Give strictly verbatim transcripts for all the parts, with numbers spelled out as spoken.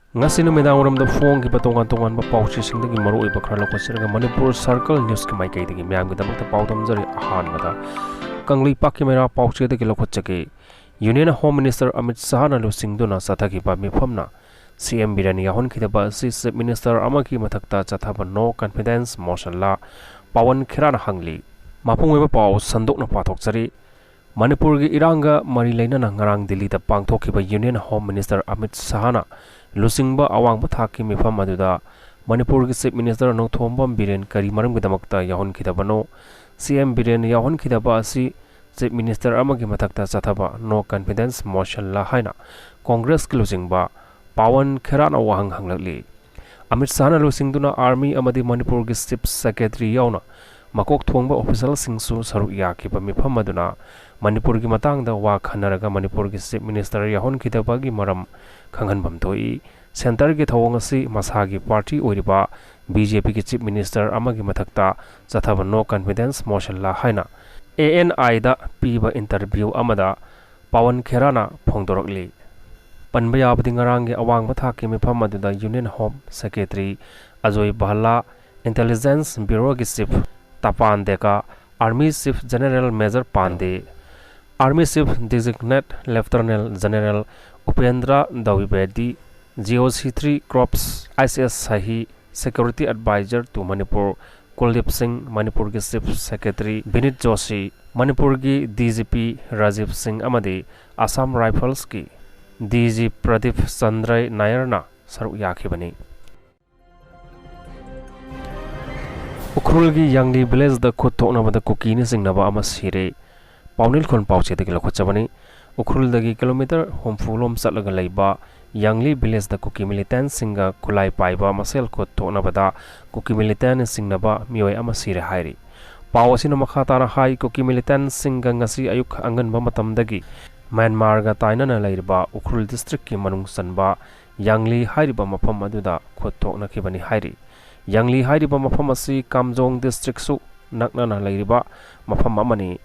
ꯉꯁꯤ ꯅꯨꯃꯤꯗꯥꯡ ꯋꯥꯏꯔꯝꯗ ꯐꯣꯡꯈꯤꯕ ꯇꯣꯉꯥꯟ ꯇꯣꯉꯥꯟꯕ ꯄꯥꯎꯆꯦꯁꯤꯡꯗꯒꯤ ꯃꯔꯨꯑꯣꯏꯕ ꯈꯔ ꯂꯧꯈꯠꯆꯔꯒ ꯃꯅꯤꯄꯨꯔ ꯁꯔꯀꯜ ꯅ꯭ꯌꯨꯁꯀꯤ ꯃꯥꯏꯀꯩꯗꯒꯤ ꯃꯌꯥꯝꯒꯤꯗꯃꯛꯇ ꯄꯥꯎ ꯇꯝꯖꯔꯤ꯫ ꯑꯍꯥꯟꯕꯗ ꯀꯪꯂꯩꯄꯥꯛꯀꯤ ꯃꯩꯔꯥ ꯄꯥꯎꯆꯦꯗꯒꯤ ꯂꯧꯈꯠꯆꯒꯦ꯫ ꯌꯨꯅꯤꯌꯟ ꯍꯣꯝ ꯃꯤꯅꯤꯁꯇꯔ ꯑꯃꯤꯠ ꯁꯍꯥꯅ ꯂꯨꯆꯤꯡꯗꯨꯅ ꯆꯠꯊꯈꯤꯕ ꯃꯤꯐꯝꯅ ꯁꯤ ꯑꯦꯝ ꯕꯤꯔꯦꯟ ꯌꯥꯎꯍꯟꯈꯤꯗꯕ ꯑꯁꯤ ꯆꯤꯐ ꯃꯤꯅꯤꯁꯇꯔ ꯑꯃꯒꯤ ꯃꯊꯛꯇ ꯆꯠꯊꯕ ꯅꯣ ꯀꯟꯐꯤꯗꯦꯟꯁ ꯃꯣꯁꯟꯂ ꯄꯋꯟ ꯈꯦꯔꯥꯅ ꯍꯪꯂꯤ꯫ ꯃꯄꯨꯡ ꯑꯣꯏꯕ ꯄꯥꯎ ꯁꯟꯗꯣꯛꯅ ꯄꯥꯊꯣꯛꯆꯔꯤ꯫ ꯃꯅꯤꯄꯨꯔꯒꯤ ꯏꯔꯥꯡꯒ ꯃꯔꯤ ꯂꯩꯅꯅ ꯉꯔꯥꯡ ꯗꯤꯜꯂꯤꯗ ꯄꯥꯡꯊꯣꯛꯈꯤꯕ ꯌꯨꯅꯤꯌꯟ ꯍꯣꯝ ꯃꯤꯅꯤꯁꯇꯔ ꯑꯃꯤꯠ ꯁꯍꯥꯅ ꯂꯨꯆꯤꯡꯕ ꯑꯋꯥꯡꯕ ꯊꯥꯛꯀꯤ ꯃꯤꯐꯝ ꯑꯗꯨꯗ ꯃꯅꯤꯄꯨꯔꯒꯤ ꯆꯤꯐ ꯃꯤꯅꯤꯁꯇꯔ ꯅꯣꯡꯊꯣꯝꯕꯝ ꯕꯤꯔꯦꯟ ꯀꯔꯤ ꯃꯔꯝꯒꯤꯗꯃꯛꯇ ꯌꯥꯎꯍꯟꯈꯤꯗꯕꯅꯣ? ꯁꯤ ꯑꯦꯝ ꯕꯤꯔꯦꯟ ꯌꯥꯎꯍꯟꯈꯤꯗꯕ ꯑꯁꯤ ꯆꯤꯐ ꯃꯤꯅꯤꯁꯇꯔ ꯑꯃꯒꯤ ꯃꯊꯛꯇ ꯆꯠꯊꯕ ꯅꯣ ꯀꯟꯐꯤꯗꯦꯟꯁ ꯃꯣꯁꯟꯂ ꯍꯥꯏꯅ ꯀꯣꯡꯒ꯭ꯔꯦꯁꯀꯤ ꯂꯨꯆꯤꯡꯕ ꯄꯋꯟ ꯈꯦꯔꯥꯠꯅ ꯋꯥꯍꯪ ꯍꯪꯂꯛꯂꯤ꯫ ꯑꯃꯤꯠ ꯁꯍꯥꯅ ꯂꯨꯆꯤꯡꯗꯨꯅ ꯑꯥꯔꯃꯤ ꯑꯃꯗꯤ ꯃꯅꯤꯄꯨꯔꯒꯤ ꯆꯤꯐ ꯁꯦꯀ꯭ꯔꯦꯇꯔꯤ ꯌꯥꯎꯅ ꯃꯀꯣꯛ ꯊꯣꯡꯕ ꯑꯣꯐꯤꯁꯤꯌꯦꯜꯁꯤꯡꯁꯨ ꯁꯔꯨꯛ ꯌꯥꯈꯤꯕ ꯃꯤꯐꯝ ꯑꯗꯨꯅ ꯃꯅꯤꯄꯨꯔꯒꯤ ꯃꯇꯥꯡꯗ ꯋꯥ ꯈꯟꯅꯔꯒ ꯃꯅꯤꯄꯨꯔꯒꯤ ꯆꯤꯐ ꯃꯤꯅꯤꯁꯇꯔ ꯌꯥꯎꯍꯟꯈꯤꯗꯕꯒꯤ ꯃꯔꯝ ꯈꯪꯍꯟꯐꯝ ꯊꯣꯛꯏ꯫ ꯁꯦꯟꯇꯔꯒꯤ ꯊꯧꯑꯣꯡ ꯑꯁꯤ ꯃꯁꯥꯒꯤ ꯄꯥꯔꯇꯤ ꯑꯣꯏꯔꯤꯕ ꯕꯤ ꯖꯦ ꯄꯤꯒꯤ ꯆꯤꯐ ꯃꯤꯅꯤꯁꯇꯔ ꯑꯃꯒꯤ ꯃꯊꯛꯇ ꯆꯠꯊꯕ ꯅꯣ ꯀꯟꯐꯤꯗꯦꯟꯁ ꯃꯣꯁꯟꯂ ꯍꯥꯏꯅ ꯑꯦ ꯑꯦꯟ ꯑꯥꯏꯗ ꯄꯤꯕ ꯏꯟꯇꯔꯚ꯭ꯌꯨ ꯑꯃꯗ ꯄꯋꯟ ꯈꯦꯔꯥꯅ ꯐꯣꯡꯗꯣꯔꯛꯂꯤ꯫ ꯄꯟꯕ ꯌꯥꯕꯗꯤ ꯉꯔꯥꯡꯒꯤ ꯑꯋꯥꯡꯕ ꯊꯥꯛꯀꯤ ꯃꯤꯐꯝ ꯑꯗꯨꯗ union home secretary Ajoy Bhalla, intelligence ꯕ꯭ꯌꯨꯔꯣꯒꯤ chief Tapan Deka, army chief general ꯃꯦꯖꯔ Pande, army chief designate lieutenant general Upendra ꯗ꯭ꯋꯤꯕꯦꯗꯤ, G O C three corps I C S Sahi, security advisor to Manipur Kuldip Singh, ꯃꯅꯤꯄꯨꯔꯒꯤ ꯆꯤꯐ ꯁꯦꯀ꯭ꯔꯦꯇꯔꯤ ꯕꯤꯅꯤꯠ ꯖꯣꯁꯤ, ꯃꯅꯤꯄꯨꯔꯒꯤ ꯗꯤ ꯖꯤ ꯄꯤ ꯔꯥꯖꯤꯕ ꯁꯤꯡ ꯑꯃꯗꯤ ꯑꯁꯥꯝ ꯔꯥꯏꯐꯜꯁꯀꯤ ꯗꯤ ꯖꯤ ꯄ꯭ꯔꯗꯤꯞ ꯆꯟꯗ꯭ꯔ ꯅꯥꯌꯔꯅ ꯁꯔꯨꯛ ꯌꯥꯈꯤꯕꯅꯤ꯫ ꯎꯈ꯭ꯔꯨꯜꯒꯤ ꯌꯥꯡꯂꯤ ꯚꯤꯂꯦꯖꯗ ꯈꯨꯠ ꯊꯣꯛꯅꯕꯗ ꯀꯨꯀꯤꯅ ꯆꯤꯡꯅꯕ ꯑꯃ ꯁꯤꯔꯦ꯫ ꯄꯥꯎꯅꯤꯜꯈꯣꯟ ꯄꯥꯎꯆꯦꯗꯒꯤ ꯂꯧꯈꯠꯆꯕꯅꯤ꯫ ꯎꯈ꯭ꯔꯨꯜꯗꯒꯤ ꯀꯤꯂꯣꯃꯤꯇꯔ ꯍꯨꯝꯐꯨ ꯂꯣꯝ ꯆꯠꯂꯒ ꯂꯩꯕ ꯌꯥꯡꯂꯤ ꯚꯤꯂꯦꯖꯗ ꯀꯨꯀꯤ ꯃꯤꯂꯤꯇꯦꯟꯁꯤꯡꯒ ꯈꯨꯠꯂꯥꯏ ꯄꯥꯏꯕ ꯃꯁꯦꯜ ꯈꯨꯠ ꯊꯣꯛꯅꯕꯗ ꯀꯨꯀꯤ ꯃꯤꯂꯤꯇꯦꯟꯅ ꯆꯤꯡꯅꯕ ꯃꯤꯑꯣꯏ ꯑꯃ ꯁꯤꯔꯦ ꯍꯥꯏꯔꯤ꯫ ꯄꯥꯎ ꯑꯁꯤꯅ ꯃꯈꯥ ꯇꯥꯅ ꯍꯥꯏ, ꯀꯨꯀꯤ ꯃꯤꯂꯤꯇꯦꯟꯁꯤꯡꯒ ꯉꯁꯤ ꯑꯌꯨꯛ ꯑꯉꯟꯕ ꯃꯇꯝꯗꯒꯤ ꯃ꯭ꯌꯥꯟꯃꯥꯔꯒ ꯇꯥꯏꯅꯅ ꯂꯩꯔꯤꯕ ꯎꯈ꯭ꯔꯨꯜ ꯗꯤꯁꯇ꯭ꯔꯤꯛꯀꯤ ꯃꯅꯨꯡ ꯆꯟꯕ ꯌꯥꯡꯂꯤ ꯍꯥꯏꯔꯤꯕ ꯃꯐꯝ ꯑꯗꯨꯗ ꯈꯨꯠ ꯊꯣꯛꯅꯈꯤꯕꯅꯤ ꯍꯥꯏꯔꯤ꯫ ꯌꯥꯡꯂꯤ ꯍꯥꯏꯔꯤꯕ ꯃꯐꯝ ꯑꯁꯤ ꯀꯥꯝꯖꯣꯡ ꯗꯤꯁꯇ꯭ꯔꯤꯛꯁꯨ ꯅꯛꯅꯅ ꯂꯩꯔꯤꯕ ꯃꯐꯝ ꯑꯃꯅꯤ꯫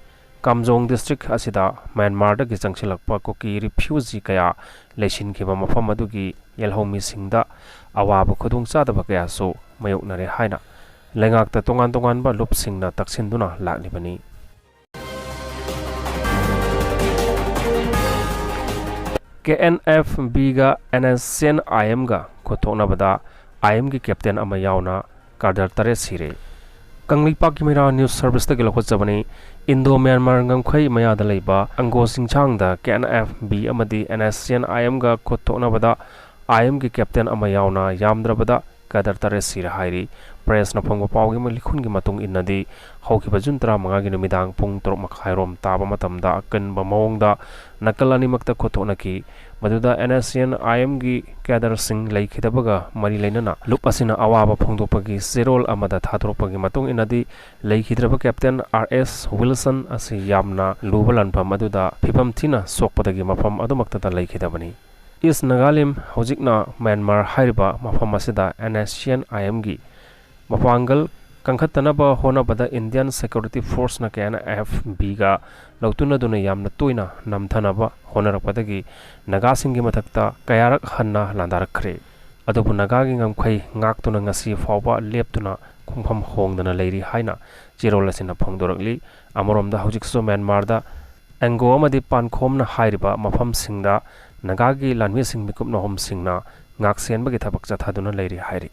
ꯀꯥꯝꯖꯣꯡ ꯗꯤꯁꯇ꯭ꯔꯤꯛ ꯑꯁꯤꯗ ꯃ꯭ꯌꯥꯟꯃꯥꯔꯗꯒꯤ ꯆꯪꯁꯤꯜꯂꯛꯄ ꯀꯨꯀꯤ ꯔꯤꯐ꯭ꯌꯨꯖꯤ ꯀꯌꯥ ꯂꯩꯁꯤꯟꯈꯤꯕ ꯃꯐꯝ ꯑꯗꯨꯒꯤ ꯌꯦꯜꯍꯧꯃꯤꯁꯤꯡꯗ ꯑꯋꯥꯕ ꯈꯨꯗꯣꯡꯆꯥꯗꯕ ꯀꯌꯥꯁꯨ ꯃꯥꯌꯣꯛꯅꯔꯦ ꯍꯥꯏꯅ ꯂꯩꯉꯥꯛꯇ ꯇꯣꯉꯥꯟ ꯇꯣꯉꯥꯟꯕ ꯂꯨꯞꯁꯤꯡꯅ ꯇꯛꯁꯤꯟꯗꯨꯅ ꯂꯥꯛꯂꯤꯕꯅꯤ꯫ ꯀꯦ ꯑꯦꯟ ꯑꯦꯐ ꯕꯤꯒ ꯑꯦꯟ ꯑꯦꯁ ꯁꯤ ꯑꯦꯟ ꯑꯥꯏ ꯑꯦꯝꯒ ꯈꯨꯠ ꯊꯣꯛꯅꯕꯗ ꯑꯥꯏ ꯑꯦꯝꯒꯤ ꯀꯦꯞꯇꯦꯟ ꯑꯃ ꯌꯥꯎꯅ ꯀꯥꯗꯔ ꯇꯔꯦꯠ ꯁꯤꯔꯦ꯫ ꯀꯪꯂꯩꯄꯥꯛꯀꯤ ꯃꯩꯔꯥ ꯅ꯭ꯌꯨꯁ ꯁꯔꯚꯤꯁꯇꯒꯤ ꯂꯧꯈꯠꯆꯕꯅꯤ꯫ ꯏꯟꯗꯣ ꯃ꯭ꯌꯥꯟꯃꯥꯔ ꯉꯝꯈꯩ ꯃꯌꯥꯗ ꯂꯩꯕ ꯑꯪꯒꯣ ꯆꯤꯡꯁꯥꯡꯗ ꯀꯦ ꯑꯦꯟ ꯑꯦꯐ ꯕꯤ ꯑꯃꯗꯤ ꯑꯦꯟ ꯑꯦꯁ ꯁꯤ ꯑꯦꯟ ꯑꯥꯏ ꯑꯦꯝꯒ ꯈꯨꯠ ꯊꯣꯛꯅꯕꯗ ꯑꯥꯏ ꯑꯦꯝꯒꯤ ꯀꯦꯞꯇꯦꯟ ꯑꯃ ꯌꯥꯎꯅ ꯌꯥꯝꯗ꯭ꯔꯕꯗ ꯀꯥꯗꯔ ꯇꯔꯦꯠ ꯁꯤꯔꯦ ꯍꯥꯏꯔꯤ꯫ ꯄ꯭ꯔꯦꯁꯅ ꯐꯣꯡꯕ ꯄꯥꯎꯒꯤ ꯂꯤꯈꯨꯟꯒꯤ ꯃꯇꯨꯡ ꯏꯟꯅꯗꯤ, ꯍꯧꯈꯤꯕ ꯖꯨꯟ ꯇꯔꯥꯃꯉꯥꯒꯤ ꯅꯨꯃꯤꯗꯥꯡ ꯄꯨꯡ ꯇꯔꯨꯛ ꯃꯈꯥꯏꯔꯣꯝ ꯇꯥꯕ ꯃꯇꯝꯗ ꯑꯀꯟꯕ ꯃꯑꯣꯡꯗ ꯅꯥꯀꯜ ꯑꯅꯤꯃꯛꯇ ꯈꯨꯠ ꯊꯣꯛꯅꯈꯤ꯫ ꯃꯗꯨꯗ ꯑꯦꯟ ꯑꯦꯁ ꯁꯤ ꯑꯦꯟ ꯑꯥꯏ ꯑꯦꯝꯒꯤ ꯀꯦꯗꯔꯁꯤꯡ ꯂꯩꯈꯤꯗꯕꯒ ꯃꯔꯤ ꯂꯩꯅꯅ ꯂꯨꯞ ꯑꯁꯤꯅ ꯑꯋꯥꯕ ꯐꯣꯡꯗꯣꯛꯄꯒꯤ ꯆꯦꯔꯣꯜ ꯑꯃꯗ ꯊꯥꯗꯣꯔꯛꯄꯒꯤ ꯃꯇꯨꯡ ꯏꯟꯅꯗꯤ, ꯂꯩꯈꯤꯗ꯭ꯔꯕ ꯀꯦꯞꯇꯦꯟ ꯑꯥꯔ ꯑꯦꯁ ꯋꯤꯜꯁꯟ ꯑꯁꯤ ꯌꯥꯝꯅ ꯂꯨꯕ ꯂꯥꯟꯐꯝ ꯑꯗꯨꯗ ꯐꯤꯕꯝ ꯊꯤꯅ ꯁꯣꯛꯄꯗꯒꯤ ꯃꯐꯝ ꯑꯗꯨꯃꯛꯇꯗ ꯂꯩꯈꯤꯗꯕꯅꯤ꯫ ꯏꯁ ꯅꯥꯒꯥꯂꯦꯟ, ꯍꯧꯖꯤꯛꯅ ꯃ꯭ꯌꯥꯟꯃꯥꯔ ꯍꯥꯏꯔꯤꯕ ꯃꯐꯝ ꯑꯁꯤꯗ ꯑꯦꯟ ꯑꯦꯁ ꯁꯤ ꯑꯦꯟ ꯑꯥꯏ ꯑꯦꯝꯒꯤ ꯃꯄꯥꯡꯒꯜ ꯀꯟꯈꯠꯇꯅꯕ ꯍꯣꯠꯅꯕꯗ ꯏꯟꯗꯤꯌꯥꯟ ꯁꯦꯀ꯭ꯌꯨꯔꯤꯇꯤ ꯐꯣꯔꯁꯅ ꯀꯦ ꯑꯦꯟ ꯑꯦꯐ ꯕꯤꯒ ꯂꯧꯇꯨꯅꯗꯨꯅ ꯌꯥꯝꯅ ꯇꯣꯏꯅ ꯅꯝꯊꯅꯕ ꯍꯣꯠꯅꯔꯛꯄꯗꯒꯤ ꯅꯥꯒꯥꯁꯤꯡꯒꯤ ꯃꯊꯛꯇ ꯀꯌꯥꯔꯛ ꯍꯟꯅ ꯂꯥꯟꯗꯥꯔꯛꯈ꯭ꯔꯦ꯫ ꯑꯗꯨꯕꯨ ꯅꯥꯒꯥꯒꯤ ꯉꯝꯈꯩ ꯉꯥꯛꯇꯨꯅ ꯉꯁꯤ ꯐꯥꯎꯕ ꯂꯦꯞꯇꯨꯅ ꯈꯣꯡꯐꯝ ꯍꯣꯡꯗꯅ ꯂꯩꯔꯤ ꯍꯥꯏꯅ ꯆꯦꯔꯣꯜ ꯑꯁꯤꯅ ꯐꯣꯡꯗꯣꯔꯛꯂꯤ꯫ ꯑꯃꯔꯣꯝꯗ, ꯍꯧꯖꯤꯛꯁꯨ ꯃ꯭ꯌꯥꯟꯃꯥꯔꯗ ꯑꯦꯡꯒꯣ ꯑꯃꯗꯤ ꯄꯥꯟꯈꯣꯝꯅ ꯍꯥꯏꯔꯤꯕ ꯃꯐꯝꯁꯤꯡꯗ ꯅꯥꯒꯥꯒꯤ ꯂꯥꯟꯃꯤꯁꯤꯡ ꯃꯤꯀꯨꯞ ꯅꯍꯨꯝꯁꯤꯡꯅ ꯉꯥꯛꯁꯦꯟꯕꯒꯤ ꯊꯕꯛ ꯆꯠꯊꯗꯨꯅ ꯂꯩꯔꯤ ꯍꯥꯏꯔꯤ꯫